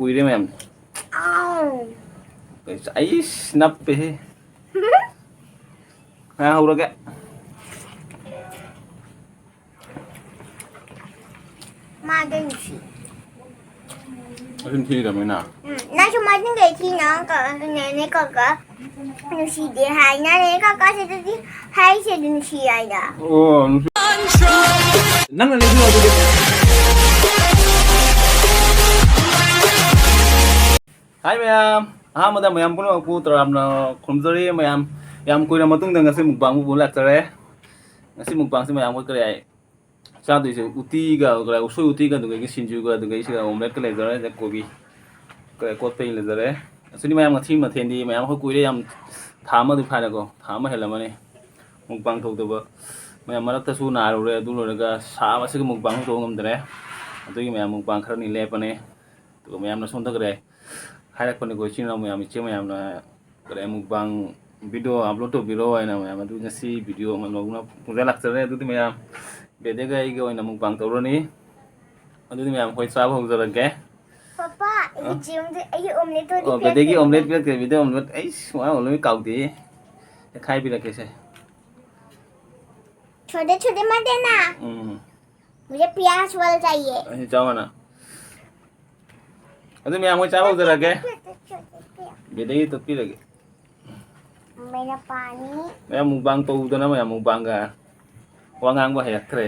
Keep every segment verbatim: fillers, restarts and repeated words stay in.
ꯀꯨꯏꯔꯦ ꯃꯌꯥꯝ꯫ ꯑꯥꯎ꯫ ꯑꯩꯁ, ꯅꯞꯄꯦꯍꯦ꯫ ꯉꯥꯏꯍꯧꯔꯒꯦ꯫ ꯃꯥꯗꯣ ꯅꯨꯡꯁꯤ꯫ ꯃꯆꯤꯟ ꯊꯤꯔꯤꯔꯕ ꯃꯣꯏꯅ? ꯎꯝ, ꯅꯪꯁꯨ ꯃꯆꯤꯟ ꯀꯩ ꯊꯤꯅꯣ? ꯀ-, ꯅꯦꯅꯦ ꯀꯀꯥ ꯅꯨꯡꯁꯤꯗꯦ ꯍꯥꯏꯅ, ꯅꯦꯅꯦ ꯀꯀꯥꯁꯤꯗꯗꯤ ꯍꯥꯏꯁꯦ ꯅꯨꯡꯁꯤ ꯍꯥꯏꯅ꯫ ꯑꯣ, ꯅꯨꯡꯁꯤ-, ꯅꯪꯅ ꯂꯩꯕꯤꯌꯣ ꯑꯗꯨꯗꯤ꯫ ꯍꯥꯏ ꯃꯌꯥꯝ, ꯑꯍꯥꯟꯕꯗ ꯃꯌꯥꯝ ꯄꯨꯝꯅꯃꯛꯄꯨ ꯇꯔꯥꯝꯅ ꯈꯨꯔꯨꯝꯖꯔꯤ ꯃꯌꯥꯝ꯫ ꯌꯥꯝ ꯀꯨꯏꯔ ꯃꯇꯨꯡꯗ ꯉꯁꯤ mukbang ꯎꯕ ꯂꯥꯛꯆꯔꯦ꯫ ꯉꯁꯤ mukbangꯁꯤ ꯃꯌꯥꯝ ꯑꯩꯈꯣꯏ ꯀꯔꯤ ꯍꯥꯏ? ꯆꯥꯗꯣꯏꯁꯦ ꯎꯇꯤꯒ, ꯎꯁꯣꯏ ꯎꯇꯤꯒ, ꯑꯗꯨꯗꯒꯤ ꯁꯤꯡꯖꯨꯒ, ꯑꯗꯨꯗꯒꯤ ꯁꯤꯗ omelette ꯀ ꯂꯩꯖꯔꯦ, ꯑꯗꯩ ꯀꯣꯕꯤ ꯀ-, ꯀꯣꯠꯄꯒꯤ ꯂꯩꯖꯔꯦ꯫ ꯑꯁꯤꯅꯤ ꯃꯌꯥꯝ ꯉꯁꯤ ꯃꯊꯦꯜꯗꯤ ꯃꯌꯥꯝ ꯑꯩꯈꯣꯏ ꯀꯨꯏꯔꯦ ꯌꯥꯝ, ꯊꯥ ꯑꯃꯗꯤ ꯐꯥꯔꯦꯀꯣ, ꯊꯥ ꯑꯃ ꯍꯦꯜꯂꯝꯃꯅꯤ mukbang ꯇꯧꯗꯕ꯫ ꯃꯌꯥꯝ ꯃꯔꯛꯇꯁꯨ ꯅꯥꯔꯨꯔꯦ, ꯑꯗꯨ ꯂꯣꯏꯔꯒ ꯁꯥꯕꯁꯤꯒ mukbang ꯇꯧꯕ ꯉꯝꯗ꯭ꯔꯦ꯫ ꯑꯗꯨꯒꯤ ꯃꯌꯥꯝ mukbang ꯈꯔꯅꯤ ꯂꯦꯞꯄꯅꯤ꯫ ꯑꯗꯨꯒ ꯃꯌꯥꯝꯅ ꯁꯣꯝꯗ ꯀꯔꯤ ꯍꯥꯏꯔꯛꯄꯅꯤꯀꯣ, ꯏꯆꯤꯟ ꯏꯅꯥꯎ ꯃꯌꯥꯝ, ꯏꯆꯦ ꯃꯌꯥꯝꯅ ꯀꯔꯤ mukbang video upload ꯇꯧꯕꯤꯔꯣ ꯍꯥꯏꯅ ꯃꯌꯥꯝ, ꯑꯗꯨ ꯉꯁꯤ video ꯑꯃ ꯂꯧꯅ ꯄꯨꯖ ꯂꯥꯛꯆꯔꯦ꯫ ꯑꯗꯨꯗꯤ ꯃꯌꯥꯝ, ꯕꯦꯗꯦꯒ ꯑꯩꯒ ꯑꯣꯏꯅ mukbang ꯇꯧꯔꯅꯤ꯫ ꯑꯗꯨꯗꯤ ꯃꯌꯥꯝ ꯑꯩꯈꯣꯏ ꯆꯥꯕ ꯍꯧꯖꯔꯒꯦ꯫ ꯄꯄꯥ, ꯑꯩꯒꯤ ꯑ? ꯆꯦꯡꯗꯤ, ꯑꯩꯒꯤ omelette ꯇꯨꯗꯤ ꯑꯣ, ꯕꯦꯗꯦꯒꯤ ꯄꯤꯔꯛꯇꯦ꯫ Omelette ꯄꯤꯔꯛꯇꯦ, ꯕꯦꯗꯦ omelette ꯑꯩꯁ, ꯃꯥ omelette ꯀꯥꯎꯗꯦ꯫ ꯈꯥꯏꯕꯤꯔꯛꯀꯦꯁꯦ꯫ छोटे छोटे मत देना। ꯎꯝ꯫ मुझे प्याज वाला चाहिए। ꯑꯩ ꯆꯥꯎ ꯍꯥꯟꯅ꯫ ꯑꯗꯨ ꯃꯌꯥꯝ ꯍꯣꯏ ꯆꯥꯕ ꯍꯧꯖꯔꯒꯦ꯫ ꯕꯦꯗꯒꯤ ꯇꯣꯠꯄꯤꯔꯒꯦ꯫ ꯃꯩꯅ ꯄꯥꯅꯤ꯫ ꯃꯌꯥꯝ mukbang ꯇꯧꯗꯅ ꯃꯌꯥꯝ mukbangꯒ ꯋꯥ ꯉꯥꯡꯕ ꯍꯩꯔꯛꯇ꯭ꯔꯦ꯫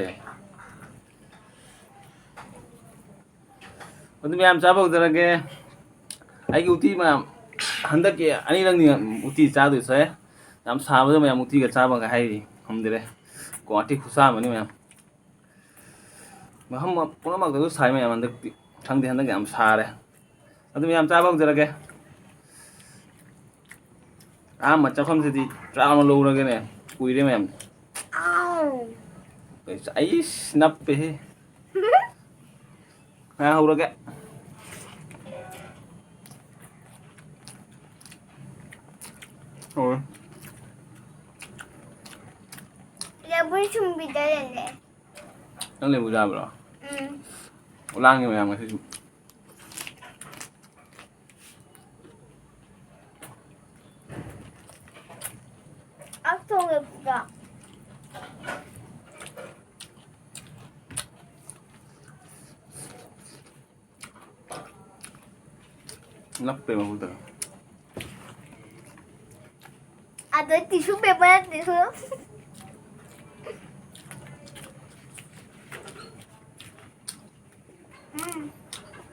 ꯑꯗꯨ ꯃꯌꯥꯝ ꯆꯥꯕ ꯍꯧꯖꯔꯒꯦ꯫ ꯑꯩꯒꯤ ꯎꯇꯤ ꯃꯌꯥꯝ ꯍꯟꯗꯛꯀꯤ ꯑꯅꯤꯔꯛꯅꯤ ꯎꯇꯤ ꯆꯥꯗꯣꯏꯁꯦ꯫ ꯌꯥꯝ ꯁꯥꯕꯗ ꯃꯌꯥꯝ ꯎꯇꯤꯒ ꯆꯥꯕꯒ ꯍꯥꯏꯔꯤ ꯉꯝꯗ꯭ꯔꯦ꯫ ꯒꯨꯍꯥꯇꯤ ꯈꯨꯠꯁꯥ ꯑꯃꯅꯤ ꯃꯌꯥꯝ꯫ ꯃꯐꯝ ꯄꯨꯝꯅꯃꯛꯇꯁꯨ ꯁꯥꯏ ꯃꯌꯥꯝ ꯍꯟꯗꯛꯇꯤ꯫ ꯈꯪꯗꯦ, ꯍꯟꯗꯛ ꯌꯥꯝ ꯁꯥꯔꯦ꯫ ꯑꯗꯨ ꯃꯌꯥꯝ ꯆꯥꯕ ꯍꯧꯖꯔꯒꯦ꯫ ꯑꯍꯥꯟꯕ ꯆꯥꯐꯝꯁꯤꯗꯤ ꯆꯥꯎꯅ ꯂꯧꯔꯒꯦꯅꯦ꯫ ꯀꯨꯏꯔꯦ ꯃꯌꯥꯝ꯫ ꯑꯥꯎ꯫ ꯑꯩꯁ, ꯅꯞꯄꯦꯍꯦ꯫ ꯉꯥꯏꯍꯧꯔꯒꯦ꯫ ꯍꯧꯔꯦ꯫ ꯂꯐꯨ ꯁꯨꯝꯕꯤꯗ ꯂꯩꯔꯦ꯫ ꯅꯪ ꯂꯐꯨ ꯆꯥꯕ꯭ꯔꯣ? ꯎꯝ꯫ ꯂꯥꯡꯉꯦ ꯃꯌꯥꯝ ꯉꯁꯤꯁꯨ꯫ ꯅꯞꯄꯦ ꯃꯈꯨꯠꯇ꯫ ꯑꯗꯣ tissue paper ꯅꯠꯇꯦ꯫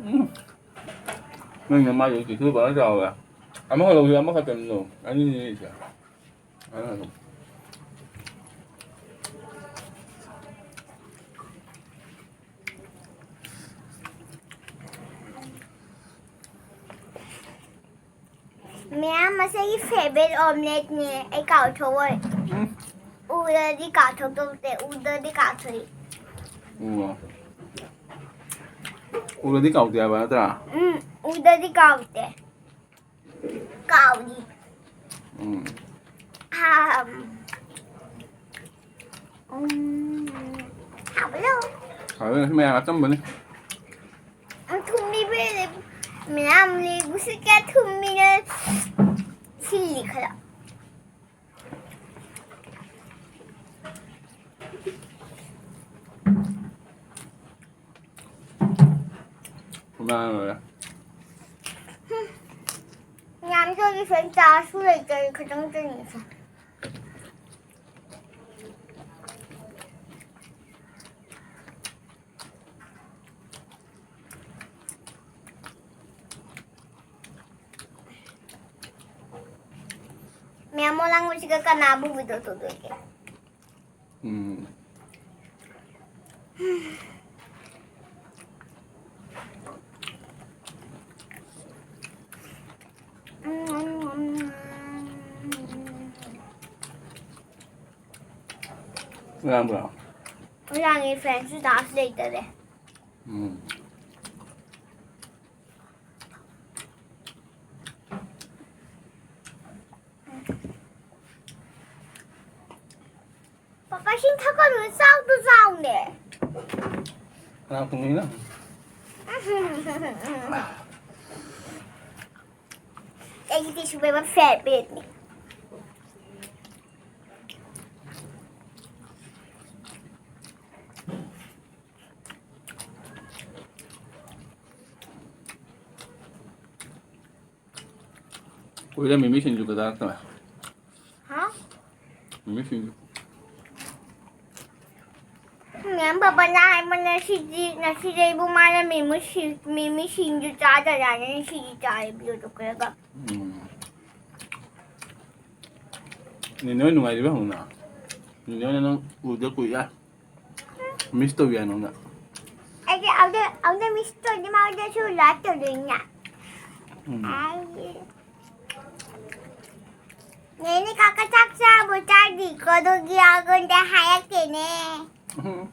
ꯎꯝ꯫ ꯅꯪꯅ ꯃꯥꯏꯗꯣ ꯇꯤꯊꯨ ꯐꯖꯅ ꯆꯥꯎꯔꯦ꯫ ꯑꯃꯈꯛ ꯂꯧꯁꯤ, ꯑꯃꯈꯛꯇꯅꯤ ꯂꯧ꯫ ꯑꯅꯤꯅꯤ ꯂꯩꯁꯦ꯫ ꯑꯗꯨꯅ ꯑꯗꯨꯝ꯫ ꯃꯌꯥꯝ, ꯃꯁꯤꯒꯤ favourite omelette ꯅꯦ꯫ ꯑꯩ ꯀꯥꯎꯊꯣꯛꯑꯣꯏ꯫ ꯎꯝ꯫ ꯎꯔꯗꯤ ꯀꯥꯎꯊꯣꯛꯇꯧꯗꯦ, ꯎꯗ꯭ꯔꯗꯤ ꯀꯥꯎꯊꯣꯛꯏ꯫ ꯎꯝ꯫ ꯎꯔꯗꯤ ꯀꯥꯎꯗꯦ ꯍꯥꯏꯕ ꯅꯠꯇ꯭ꯔꯥ? ꯎꯝ, ꯎꯗ꯭ꯔꯗꯤ ꯀꯥꯎꯗꯦ꯫ ꯀꯥꯎꯗꯤ꯫ ꯎꯝ꯫ ꯑꯝ꯫ ꯎꯝ꯫ ꯍꯥꯎꯕ꯭ꯔꯣ? ꯍꯥꯎꯋꯦ, ꯃꯌꯥꯝ ꯑꯆꯝꯕꯅꯤ꯫ ꯊꯨꯝꯕꯤꯕ ꯃꯌꯥꯝ ꯂꯩꯕꯁꯨ ꯀꯌꯥ ꯊꯨꯝꯕꯤꯅ ꯁꯤꯜꯂꯤ ꯈꯔ꯫ ꯄꯨꯡꯉꯥꯡ ꯂꯣꯏꯔꯦ꯫ ꯃꯌꯥꯝ ꯇꯧꯔꯤ ꯐ꯭ꯔꯦꯟ ꯆꯥꯁꯨ ꯂꯩꯇꯔꯦ ꯈꯤꯇꯪ ꯆꯪꯉꯤꯁꯦ꯫ ꯃꯌꯥꯝ ꯃꯣ ꯂꯥꯡꯕꯁꯤꯒ ꯀꯅꯥꯕꯨ video ꯇꯧꯗꯣꯏꯒꯦ? ꯎꯝ꯫ ꯂꯥꯡꯕ꯭ꯔꯣ? ꯂꯥꯡꯉꯦ, ꯐ꯭ꯔꯦꯟꯁꯨ ꯗꯥꯟꯁ ꯂꯩꯇꯔꯦ꯫ ꯎꯝ꯫ ꯄꯥꯄꯥ, ꯏꯁꯤꯡ ꯊꯛꯀꯅꯨ, ꯆꯥꯛꯇꯣ ꯆꯥꯎꯅꯦ꯫ ꯀꯅꯥ ꯊꯣꯡꯉꯤꯅꯣ? ꯑꯩꯒꯤ tissue paper favourite ꯅꯤ꯫ ꯀꯨꯏꯔꯦ ꯃꯤꯃꯤ ꯁꯤꯡꯖꯨꯒ ꯆꯥꯔꯛꯇꯕ꯫ ꯍꯥ? ꯃꯤꯃꯤ ꯁꯤꯡꯖꯨ꯫ ꯃꯦꯝ ꯕꯕꯥꯅ ꯍꯥꯏꯕ ꯉꯁꯤꯗꯤ, ꯉꯁꯤꯗꯤ ꯏꯕꯨꯡ ꯃꯥꯅ ꯃꯤꯃꯤ ꯁꯤ-, ꯃꯤꯃꯤ ꯁꯤꯡꯖꯨ ꯆꯥꯗꯔꯥꯅ ꯉꯁꯤꯗꯤ ꯆꯥꯔꯦ ꯕꯤꯗꯤꯑꯣꯗꯣ ꯀꯔꯒ꯫ ꯎꯝ꯫ ꯅꯦꯅꯦ ꯍꯣꯏ ꯅꯨꯡꯉꯥꯏꯔꯤꯕ ꯍꯪꯉꯨꯅ꯫ ꯅꯦꯅꯦ ꯍꯣꯏꯅ ꯅꯪ ꯎꯗ ꯀꯨꯏꯔꯦ꯫ ꯃꯤꯁ ꯇꯧꯕꯤ ꯍꯥꯏ ꯅꯉꯣꯟꯗ꯫ ꯑꯩꯗꯤ ꯑꯗꯨ, ꯑꯗꯨ ꯃꯤꯁ ꯇꯧꯗꯤ ꯃꯥꯗꯁꯨ ꯂꯥꯏꯛ ꯇꯧꯗꯣꯏꯅ꯫ ꯎꯝ꯫ ꯑꯩ ꯅꯦꯅꯦ ꯀꯥꯀꯥ ꯆꯥꯛ ꯆꯥꯕ ꯆꯥꯗ꯭ꯔꯤꯀꯣ ꯑꯗꯨꯒꯤ ꯑꯩꯉꯣꯟꯗ ꯍꯥꯏꯔꯛꯇꯦꯅꯦ꯫ ꯎꯝ꯫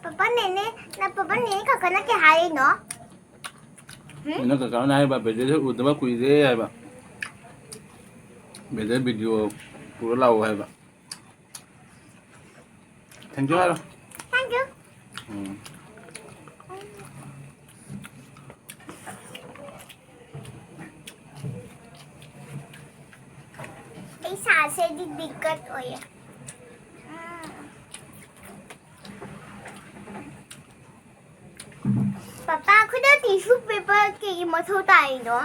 ꯄꯄꯥ ꯅꯦꯅꯦ, ꯅ ꯄꯄꯥ ꯅꯦꯅꯦ ꯀꯥꯀꯥꯅ ꯀꯩ ꯍꯥꯏꯔꯤꯅꯣ? ꯍꯨꯝ? ꯅꯪ ꯀꯀꯥꯅ ꯍꯥꯏꯕ, ꯕꯦꯗꯦꯁꯦ ꯎꯗꯕ ꯀꯨꯏꯔꯦ ꯍꯥꯏꯕ꯫ ꯕꯦꯗꯦ ꯚꯤꯗꯤꯑꯣ ꯄꯨꯔ ꯂꯥꯛꯑꯣ ꯍꯥꯏꯕ꯫ Thank you ꯍꯥꯏꯔꯣ꯫ Thank you꯫ ꯎꯝ꯫ ꯑꯩ ꯁꯥꯁꯦ ꯑꯗꯨꯗꯤ ꯀꯠ ꯑꯣꯏꯌꯦ꯫ ꯎꯝ꯫ ꯄꯄꯥ, ꯑꯩꯈꯣꯏꯗ tissue paper ꯀꯩꯒꯤ ꯃꯊꯧ ꯇꯥꯏꯅꯣ?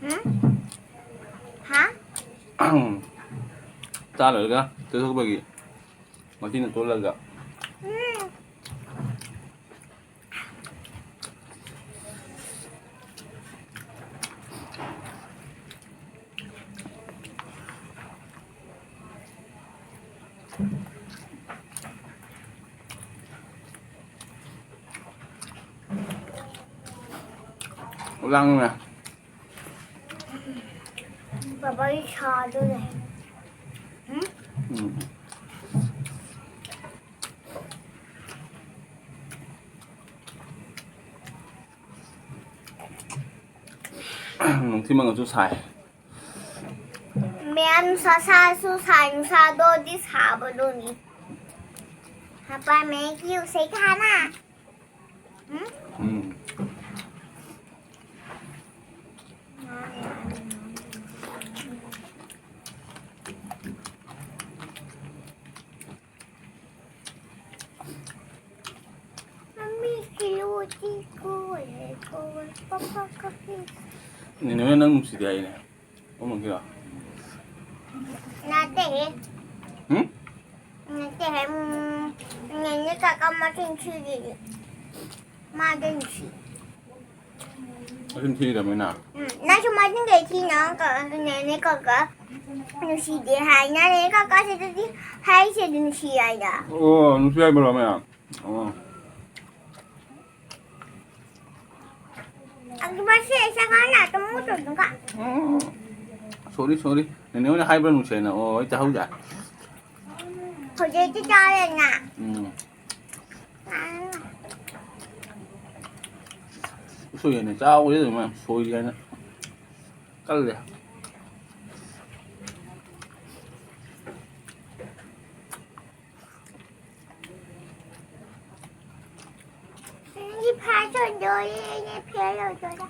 ꯎꯝ? ꯍꯥ? ꯆꯥ ꯂꯣꯏꯔꯒ ꯇꯩꯊꯣꯛꯄꯒꯤ ꯃꯆꯤꯟꯅ ꯇꯣꯜꯂꯒ꯫ ꯎꯝ꯫ ꯂꯥꯡꯅ꯫ ꯕꯕꯥꯒꯤ ꯁꯥꯗꯣ ꯂꯩ꯫ ꯎꯝ? ꯎꯝ꯫ ꯅꯨꯡꯊꯤ ꯃꯉꯥꯁꯨ ꯁꯥꯏ꯫ ꯃꯌꯥꯝ ꯅꯨꯡꯁꯥ ꯁꯥꯔꯁꯨ ꯁꯥꯏ, ꯅꯨꯡꯁꯥꯗꯣꯗꯤ ꯁꯥꯕꯗꯨꯅꯤ꯫ ꯍꯥꯄꯥ ꯃꯦꯒꯤ ꯎꯁꯩ ꯈꯥꯅ꯫ ꯎꯝ? ꯎꯝ꯫ ꯀꯣꯏꯔꯦ, ꯀꯣꯏꯔꯦ, ꯄꯥꯄꯥ ꯀꯞꯄꯤ꯫ ꯅꯦꯅꯦ ꯍꯣꯏ ꯅꯪ ꯅꯨꯡꯁꯤꯗꯦ ꯍꯥꯏꯅꯦ꯫ ꯀꯃꯥꯏꯅ ꯀꯩꯅꯣ? ꯅꯠꯇꯦꯍꯦ꯫ ꯍꯨꯝ? ꯅꯠꯇꯦꯍꯦ, ꯎꯝ, ꯅꯦꯅꯦ ꯀꯥꯀꯥ ꯃꯆꯤꯟ ꯊꯤꯔꯤꯗꯤ꯫ ꯃꯥꯗꯤ ꯅꯨꯡꯁꯤ꯫ ꯃꯆꯤꯟ ꯊꯤꯔꯤꯔꯕ ꯃꯣꯏꯅ? ꯎꯝ, ꯅꯪꯁꯨ ꯃꯆꯤꯟ ꯀꯩ ꯊꯤꯅꯣ? ꯀ-, ꯅꯦꯅꯦ ꯀꯥꯀꯥ ꯅꯨꯡꯁꯤꯗꯦ ꯍꯥꯏꯅ, ꯅꯦꯅꯦ ꯀꯥꯀꯥꯁꯤꯗꯗꯤ ꯍꯥꯏꯁꯦ ꯅꯨꯡꯁꯤ ꯍꯥꯏꯗ꯫ ꯑꯣ, ꯅꯨꯡꯁꯤ ꯍꯥꯏꯕ꯭ꯔꯣ ꯃꯌꯥꯝ? ꯑꯣ꯫ ꯑꯗꯨ ꯃꯁꯤ ꯑꯩ ꯆꯥꯛ ꯂꯥꯝꯃꯦ, ꯑꯗꯨꯝ ꯃꯨꯠꯇꯣꯏꯅꯤꯀꯣ꯫ ꯎꯝ꯫ Sorry, sorry꯫ ꯅꯦꯅꯦ ꯍꯣꯏꯅ ꯍꯥꯏꯕ꯭ꯔꯥ ꯅꯨꯡꯁꯤ ꯍꯥꯏꯅ? ꯑꯣ, ꯑꯩ ꯇꯥꯍꯧꯗꯦ꯫ ꯍꯧꯖꯤꯛꯇꯤ ꯆꯥꯔꯦꯅ꯫ ꯎꯝ꯫ ꯎꯁꯣꯏ ꯍꯥꯏꯅ ꯆꯥꯎꯋꯦ ꯑꯗꯨꯃꯥꯏꯅ ꯁꯣꯏ ꯍꯥꯏꯅ ꯀꯜꯂꯦ꯫ ꯅꯪꯒꯤ ꯐꯥꯏ ꯆꯣꯏꯗꯣꯔꯦ, ꯑꯩꯅ ꯐꯦꯜ ꯑꯣꯏꯗꯣꯔꯦ꯫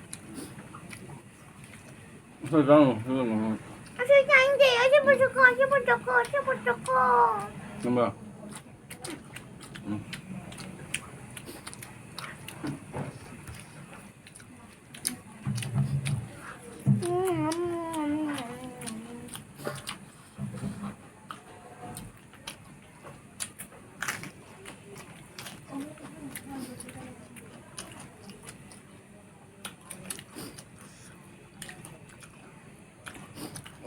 ꯎꯁꯣꯏ ꯆꯥꯅꯨ, ꯎꯁꯣꯏ ꯆꯥꯅꯨ꯫ ꯎꯁꯣꯏ ꯆꯥꯅꯤꯡꯗꯦ, ꯑꯁꯤ ꯄꯨꯊꯣꯛꯈꯣ, ꯑꯁꯤ ꯄꯨꯊꯣꯛꯈꯣ, ꯑꯁꯤ ꯄꯨꯊꯣꯛꯈꯣ꯫ ꯆꯨꯝꯕ꯭ꯔꯣ? ꯎꯝ꯫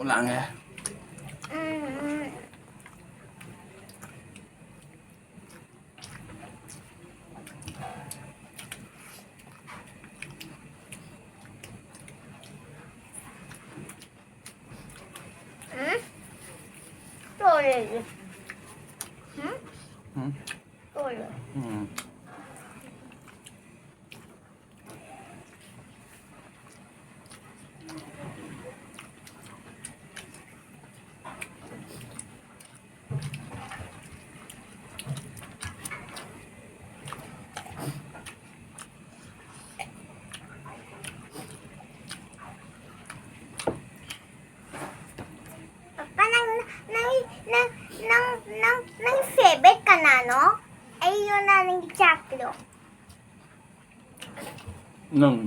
ꯂꯥꯡꯉꯦ꯫ ꯎꯝ? ꯇꯣꯛꯑꯦ ꯑꯩꯗꯤ꯫ ꯎꯝ? ꯎꯝ? ꯇꯣꯛꯑꯦ꯫ ꯎꯝ꯫ ꯄꯥꯄꯥ, ꯅꯪ, ꯅꯪ, ꯅꯪ, ꯅꯪ, ꯅꯪ, ꯅꯪ favorite ꯀꯅꯥꯅꯣ? ꯑꯩꯉꯣꯟꯗ ꯅꯪꯒꯤ ꯅꯪ꯫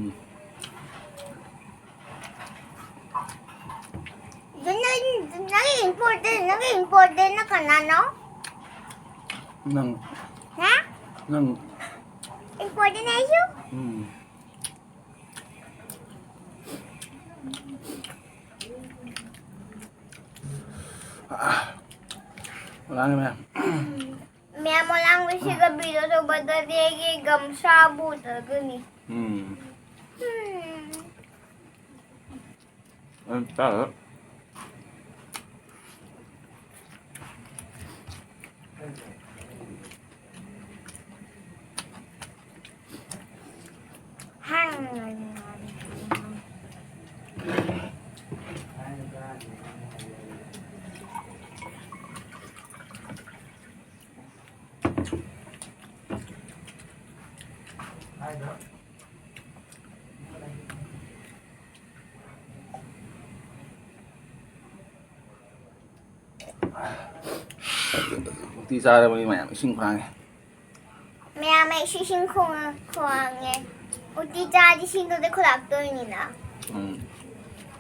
ꯑꯗꯨ ꯅꯪ, ꯅꯪꯒꯤ important, ꯅꯪꯒꯤ importanꯅ ꯀꯅꯥꯅꯣ? ꯅꯪ꯫ ꯍꯥ? ꯅꯪ꯫ Important ꯑꯩꯁꯨ? ꯎꯝ꯫ ꯂꯥꯡꯉꯦ ꯃꯌꯥꯝ꯫ ꯃꯌꯥꯝ ꯑꯂꯥꯡꯕꯁꯤꯒ video ꯇꯧꯕꯗꯗꯤ ꯑꯩꯒꯤ ꯒꯝꯁꯥꯕꯨ ꯎꯗꯒꯅꯤ꯫ ꯎꯝ꯫ ꯎꯝ꯫ ꯑꯩ ꯆꯥꯔꯣꯏ꯫ ꯎꯇꯤ ꯆꯥꯔꯕꯅꯤ ꯃꯌꯥꯝ ꯏꯁꯤꯡ ꯈꯥꯡꯉꯦ꯫ ꯃꯌꯥꯝ ꯑꯩ ꯏꯁꯤꯡ ꯈꯣꯡ-, ꯈꯣꯡꯉꯦ꯫ ꯎꯇꯤ ꯆꯥꯔꯗꯤ ꯏꯁꯤꯡꯗꯨꯗ ꯈꯨꯂꯥꯛꯇꯣꯏꯅꯤꯅ꯫ ꯎꯝ꯫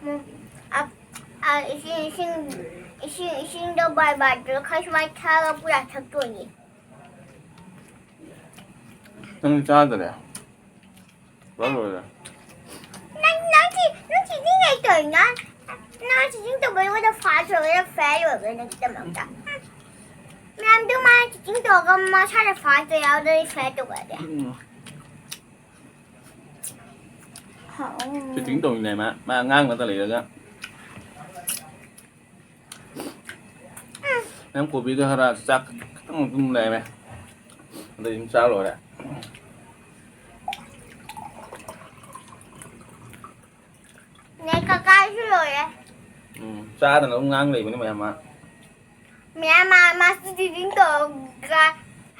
ꯎꯝ꯫ ꯑ-, ꯑ, ꯏꯁꯤꯡ, ꯏꯁꯤꯡ, ꯏꯁꯤꯡ, ꯏꯁꯤꯡꯗꯣ ꯕꯥꯔ ꯕꯥꯔꯗꯣ ꯈꯔ ꯁꯨꯃꯥꯏꯅ ꯊꯛꯑꯒ ꯄꯨꯔꯥ ꯊꯛꯇꯣꯏꯅꯤ꯫ ꯅꯪꯗꯤ ꯆꯥꯗꯔꯦ? ꯄꯨꯔꯥ ꯂꯣꯏꯔꯦ꯫ ꯅꯪ, ꯅꯪ ꯆꯤ-, ꯅꯪ cheating ꯀꯩ ꯇꯧꯔꯤꯅꯣ? ꯅꯪ cheating ꯇꯧꯕꯩ ꯃꯣꯏꯗ fast ꯑꯣꯏꯒꯦꯔꯥ, fail ꯑꯣꯏꯒꯦꯔꯥ ꯅꯪꯒꯤꯗꯃꯛꯇ꯫ ꯃꯌꯥꯝꯗꯣ ꯃꯥꯅ cheating ꯇꯧꯔꯒ ꯃꯁꯥꯅ fast ꯑꯣꯏ ꯌꯥꯎꯗ꯭ꯔꯗꯤ fail ꯇꯧꯒꯗꯦ꯫ ꯎꯝ꯫ ꯍꯥꯎ꯫ Cheating ꯇꯧꯔꯤꯅꯦ ꯃꯥ, ꯃꯥ ꯑꯉꯥꯡ ꯅꯠꯇ ꯂꯩꯔꯒ꯫ ꯅꯪ ꯀꯣꯕꯤꯗꯣ ꯈꯔ ꯆꯥꯛ ꯈꯤꯇꯪ ꯑꯗꯨꯝ ꯂꯩꯔꯦ꯫ ꯑꯗꯩ ꯑꯗꯨꯝ ꯆꯥ ꯂꯣꯏꯔꯦ꯫ ꯅꯦ ꯀꯀꯥꯁꯨ ꯂꯣꯏꯔꯦ꯫ ꯎꯝ, ꯆꯥꯗꯅ ꯑꯗꯨꯝ ꯉꯥꯡ ꯂꯩꯕꯅꯤ ꯃꯌꯥꯝ ꯃꯥ꯫ ꯃꯌꯥꯝ ꯃꯥ, ꯃꯥꯁꯨ cheating ꯇꯧꯔꯒ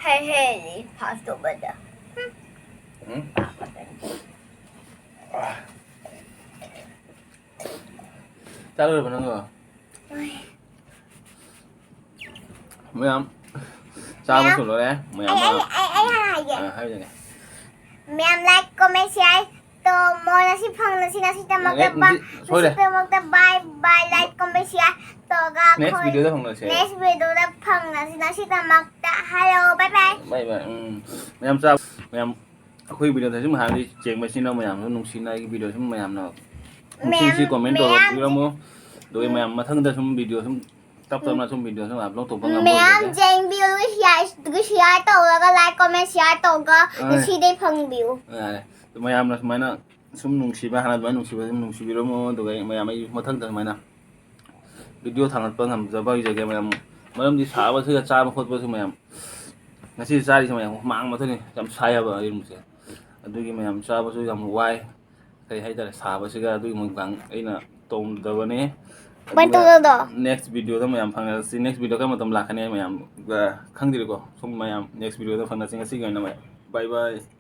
ꯍꯩ ꯍꯩ ꯐꯥꯁ ꯇꯧꯕꯗ꯫ ꯎꯝ꯫ ꯆꯥ ꯂꯣꯏꯔꯕ ꯅꯪꯗꯣ? ꯂꯣꯏ꯫ ꯃꯌꯥꯝ ꯆꯥꯕꯁꯨ ꯃꯌꯥꯝ꯫ ꯂꯣꯏꯔꯦ꯫ ꯃꯌꯥꯝ ꯑꯩ, ꯑꯩ, ꯑꯃ꯫ ꯑꯩ, ꯑꯩ ꯍꯥꯟꯅ ꯍꯥꯏꯒꯦ꯫ ꯑ, ꯍꯥꯏꯕꯅꯦ꯫ ꯃꯌꯥꯝ like, comment, share, ꯃꯣꯏ ꯉꯁꯤ ꯐꯪꯅꯁꯤ, ꯉꯁꯤꯗꯃꯛꯇ ꯑꯦ, ꯁꯣꯏꯔꯦ꯫ ꯉꯁꯤꯗꯃꯛꯇ bye bye, like, comment, share ꯇꯧꯔꯒ Next ꯑꯩꯈꯣꯏ video ꯗ ꯐꯪꯅꯁꯦ꯫ Next video ꯗ ꯐꯪꯅꯁꯤ꯫ ꯉꯁꯤꯗꯃꯛꯇ hello, bye bye. Bye bye. ꯎꯝ, ꯃꯌꯥꯝ ꯆꯥ ꯃꯌꯥꯝ ꯑꯩꯈꯣꯏ video ꯗ ꯁꯨꯝ ꯍꯥꯏꯕꯗꯤ ꯆꯦꯡꯕꯁꯤꯅ ꯃꯌꯥꯝꯁꯨ ꯅꯨꯡꯁꯤꯅ ꯑꯩꯒꯤ video ꯁꯨꯝ ꯃꯌꯥꯝꯅ ꯃꯌꯥꯝ- ꯅꯨꯡꯁꯤꯅ comment ꯇꯧꯔ ꯃꯌꯥꯝ- ꯄꯤꯕꯤꯔꯝꯃꯣ꯫ ꯑꯗꯨꯒ ꯃꯌꯥꯝ ꯃꯊꯪꯗ ꯁꯨꯝ video ꯁꯨꯝ ꯇꯞ ꯇꯞꯅ ꯁꯨꯝ video ꯁꯨꯝ upload ꯇꯧꯕ ꯉꯝꯕ ꯃꯌꯥꯝ ꯑꯣꯏꯔꯒꯦ꯫ ꯆꯦꯡꯕꯤꯌꯨ, share ꯑꯗꯨꯒ share ꯇꯧꯔꯒ like, comment, share ꯇꯧꯔꯒ ꯑ. ꯉꯁꯤꯗꯩ ꯐꯪꯕꯤꯌꯨ꯫ ꯌꯥꯔꯦ꯫ ꯑꯗꯨ ꯃꯌꯥꯝꯅ ꯁꯨꯃꯥꯏꯅ ꯁꯨꯝ ꯅꯨꯡꯁꯤꯕ, ꯍꯥꯟꯅ ꯑꯗꯨꯃꯥꯏꯅ ꯅꯨꯡꯁꯤꯕ ꯑꯗꯨꯝ ꯅꯨꯡꯁꯤꯕꯤꯔꯝꯃꯣ꯫ ꯑꯗꯨꯒ ꯑꯩ ꯃꯌꯥꯝ ꯑꯩ ꯃꯊꯪꯗ ꯁꯨꯃꯥꯏꯅ video ꯊꯥꯡꯒꯠꯄ ꯉꯝꯖꯕ ꯑꯣꯏꯖꯒꯦ ꯃꯌꯥꯝ꯫ ꯃꯔꯝꯗꯤ ꯁꯥꯕꯁꯤꯒ ꯆꯥꯕ ꯈꯣꯠꯄꯁꯨ ꯃꯌꯥꯝ ꯉꯁꯤ ꯆꯥꯔꯤꯁꯦ ꯃꯌꯥꯝ ꯍꯨꯃꯥꯡ ꯃꯊꯛꯅꯤ꯫ ꯌꯥꯝ ꯁꯥꯏ ꯍꯥꯏꯕ ꯌꯦꯔꯨꯝꯁꯦ꯫ ꯑꯗꯨꯒꯤ ꯃꯌꯥꯝ ꯆꯥꯕꯁꯨ ꯌꯥꯝ ꯋꯥꯏ꯫ ꯀꯩ ꯍꯥꯏꯇꯥꯔꯦ, ꯁꯥꯕꯁꯤꯒ ꯑꯗꯨꯒꯤ ꯃꯨꯛꯕꯥꯡ ꯑꯩꯅ ꯇꯧꯗꯕꯅꯦ꯫ ꯀꯃꯥꯏꯅ ꯇꯧꯗꯣꯏꯅꯣ? Next video ꯗ ꯃꯌꯥꯝ ꯐꯪꯅꯔꯁꯤ꯫ Next video ꯈꯔ ꯃꯇꯝ ꯂꯥꯛꯀꯅꯤ ꯃꯌꯥꯝ꯫ ꯑ, ꯈꯪꯗ꯭ꯔꯤꯀꯣ꯫ ꯁꯨꯝ ꯃꯌꯥꯝ next video ꯗ ꯐꯪꯅꯁꯤ꯫ ꯉꯁꯤꯒꯤ ꯑꯣꯏꯅ ꯃꯌꯥꯝ bye bye꯫